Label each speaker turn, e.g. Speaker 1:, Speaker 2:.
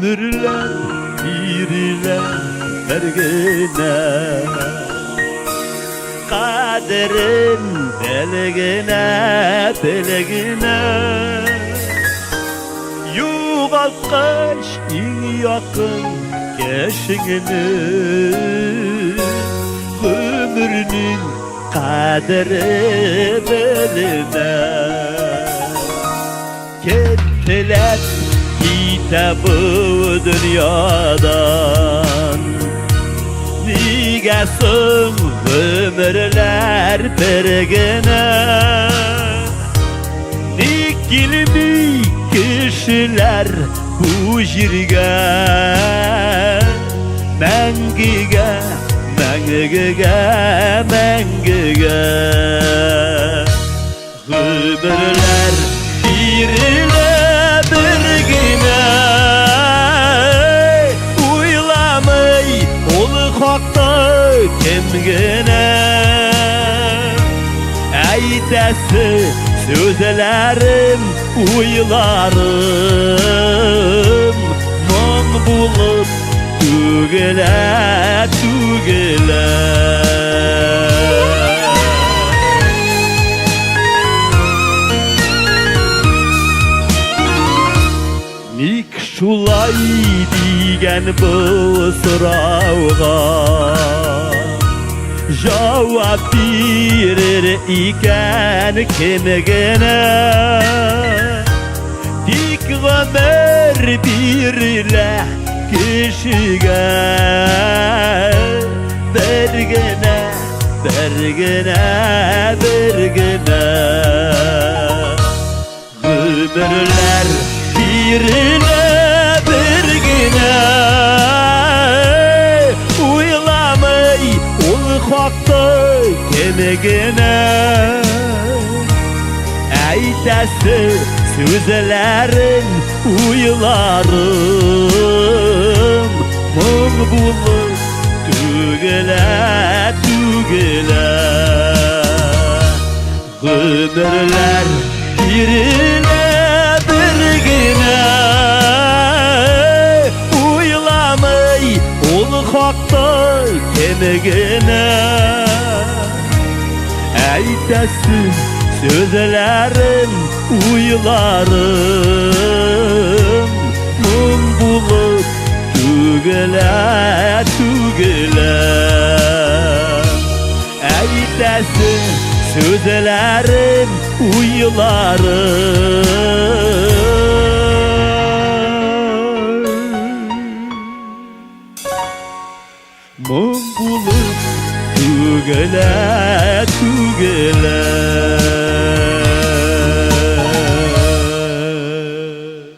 Speaker 1: Гомерләр бирелә бер генә. Кадерен бел генә, бел генә. Югалткач иң якын кешеңне, Гомернең кадере беленә. Кем теләп китә бу дөньядан? Нигә соң гомерләр бер генә? Ник килми кешеләр бу җиргә? Мәңгегә, мәңгегә, мәңгегә. Гомерләр бирелә бер генә. Уйламый ул хакта кем генә. Әйтәсе сүзләрем, уйларым моң булып түгелә, түгелә. Ник шулай дигән бу сорауга Җавап бирер икән кем генә? Тик гомер бирелә кешегә Бер генә, бер генә, бер генә. Гомерләр бирелә бер генә. Уйламый ул хакта кем генә. Әйтәсе сүзләрен, уйларым моң булып түгелә, түгелә. Гомерләр бирелә бер генә. Уйламый ул хакта кем генә. Әйтәсе сүзләрем, уйларым моң булып түгелә, түгелә. Әйтәсе сүзләрем, уйларым. Моң булып түгелә, түгелә.